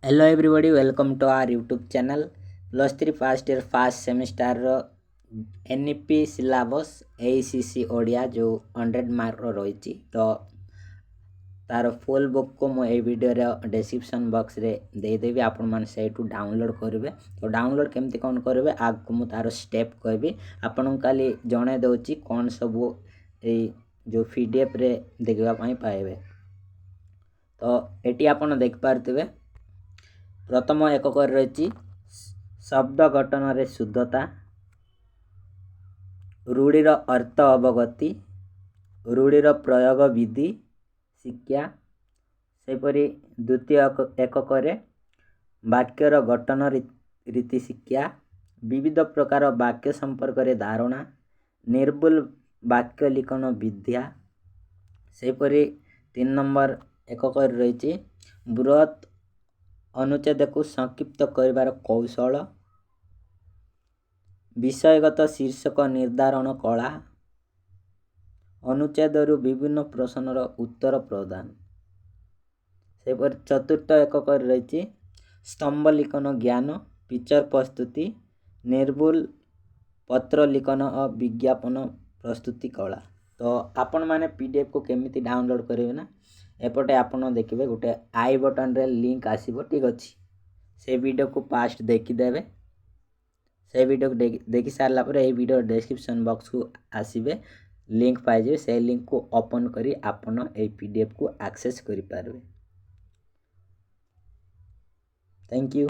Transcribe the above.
Hello everybody, welcome to our YouTube channel. Plus 3 first year first ସେମିଷ୍ଟାରର NEP syllabus ACC Odia ଯେଉଁ 100 ମାର୍କର ରହିଛି, ତ ତାର ଫୁଲ୍ ବୁକ୍କୁ ମୁଁ ଏଇ ଭିଡ଼ିଓର ଡେସ୍କ୍ରିପସନ୍ ବକ୍ସରେ ଦେଇଦେବି। ଆପଣମାନେ ସେଇଠୁ ଡାଉନଲୋଡ଼୍ କରିବେ। ତ ଡାଉନଲୋଡ଼୍ କେମିତି କ'ଣ କରିବେ, ଆଗକୁ ମୁଁ ତାର ଷ୍ଟେପ୍ କହିବି। ଆପଣଙ୍କୁ ଖାଲି ଜଣାଇ ଦେଉଛି କ'ଣ ସବୁ ଏଇ ଯେଉଁ ପିଡିଏଫ୍ରେ ଦେଖିବା ପାଇଁ ପାଇବେ। ତ ଏଠି ଆପଣ ଦେଖିପାରୁଥିବେ, ପ୍ରଥମ ଏକକରେ ରହିଛି ଶବ୍ଦ ଗଠନରେ ଶୁଦ୍ଧତା, ରୂଢ଼ିର ଅର୍ଥ ଅବଗତି, ରୂଢ଼ିର ପ୍ରୟୋଗ ବିଧି ଶିକ୍ଷା। ସେହିପରି ଦ୍ୱିତୀୟ ଏକକରେ ବାକ୍ୟର ଗଠନ ରୀତି ଶିକ୍ଷା, ବିବିଧ ପ୍ରକାର ବାକ୍ୟ ସମ୍ପର୍କରେ ଧାରଣା, ନିର୍ଭୁଲ ବାକ୍ୟ ଲିଖନ ବିଦ୍ୟା। ସେହିପରି 3 ନମ୍ବର ଏକକରେ ରହିଛି ବୃହତ୍ ଅନୁଚ୍ଛେଦକୁ ସଂକ୍ଷିପ୍ତ କରିବାର କୌଶଳ, ବିଷୟଗତ ଶୀର୍ଷକ ନିର୍ଦ୍ଧାରଣ କଳା, ଅନୁଚ୍ଛେଦରୁ ବିଭିନ୍ନ ପ୍ରଶ୍ନର ଉତ୍ତର ପ୍ରଦାନ। ସେହିପରି ଚତୁର୍ଥ ଏକକରେ ରହିଛି ସ୍ତମ୍ଭ ଲିଖନ ଜ୍ଞାନ, ପିକ୍ଚର ପ୍ରସ୍ତୁତି, ନିର୍ଭୁଲ ପତ୍ର ଲିଖନ ଓ ବିଜ୍ଞାପନ ପ୍ରସ୍ତୁତି କଳା। ତ ଆପଣମାନେ ପିଡିଏଫ୍କୁ କେମିତି ଡାଉନଲୋଡ଼୍ କରିବେ ନା, ଏପଟେ ଆପଣ ଦେଖିବେ ଗୋଟେ I ବଟନ୍ରେ ଲିଙ୍କ୍ ଆସିବ, ଠିକ୍ ଅଛି? ସେ ଭିଡ଼ିଓକୁ ଫାଷ୍ଟ ଦେଖିଦେବେ। ସେ ଭିଡ଼ିଓକୁ ଦେଖି ସାରିଲା ପରେ ଏଇ ଭିଡ଼ିଓ ଡେସ୍କ୍ରିପସନ୍ ବକ୍ସକୁ ଆସିବେ, ଲିଙ୍କ୍ ପାଇଯିବେ। ସେ ଲିଙ୍କ୍କୁ ଓପନ୍ କରି ଆପଣ ଏଇ ପିଡିଏଫ୍କୁ ଆକ୍ସେସ୍ କରିପାରିବେ। Thank you.